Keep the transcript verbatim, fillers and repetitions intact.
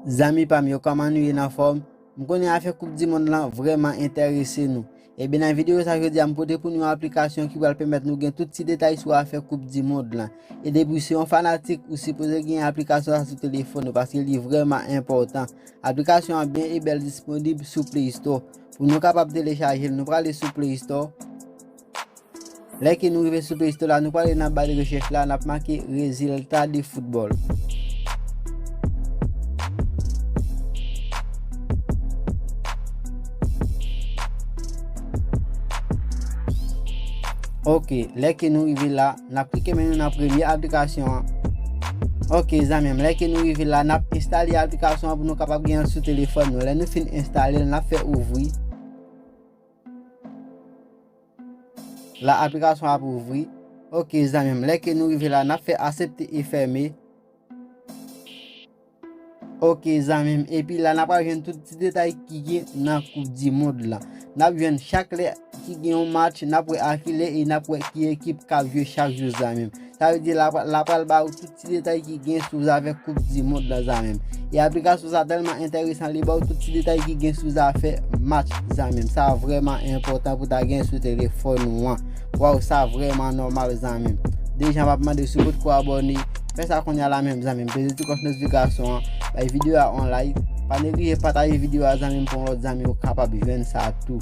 Zanmi pa m yo, kòman nou ye, n anfòm? M konnen afè koup di mond lan vrèman enterese nou. Ebyen, nan videyo sa jodi a, m pote pou nou yon aplikasyon ki pral pèmèt nou gen tout ti detay sou afè koup di mond lan. E depi w se yon fanatik, ou sipoze gen aplikasyon sa sou telefòn ou, paske li vrèman enpòtan. Aplikasyon an byen e bèl disponib sou Play Store. Pou nou kapab telechaje l, nou prale sou Play Store. Lè ke nou rive sou Play Store la, nou prale nan ba de rechèch la, n ap make résultats de football. Ok, lè ke nou rive la, n ap klike men nou nan premye aplikasyon an. Ok, zanmi m, lè ke nou rive la, n ap enstale aplikasyon an pou nou kapab gen l sou telefòn nou. Lè nou fin enstale l, n ap fè ouvri. La, aplikasyon ap ouvri. Ok, zanmi m, lè ke nou rive la, n ap fè aksepte e fèmen. Ok, zanmi m, epi la, n ap pral jwenn tout ti detay ki gen nan koup di mond lan. N ap jwenn chak lè ki gen yon match, n ap wè a ki lè e n ap wè ki ekip k ap jwe chak jou, zanmi m. Sa vle di, la, la pral ba ou tout ti detay ki gen sou zafè koup di mond lan, zanmi m. E aplikasyon sa tèlman enteresan, li ba w tout ti detay ki gen sou zafè match, zanmi m. Sa vrèman enpòtan pou ta gen sou telefòn ou an. Waw, sa vrèman nòmal, zanmi m. Deja, m ap mande si w potko abòne, fè sa kounye a la menm, zanmi m. Peze ti klòch notifikasyon an, bay videyo a yon like. Pa neglije pataje videyo a, zanmi m, pou yon lòt zanmi ou kapab jwenn sa tou.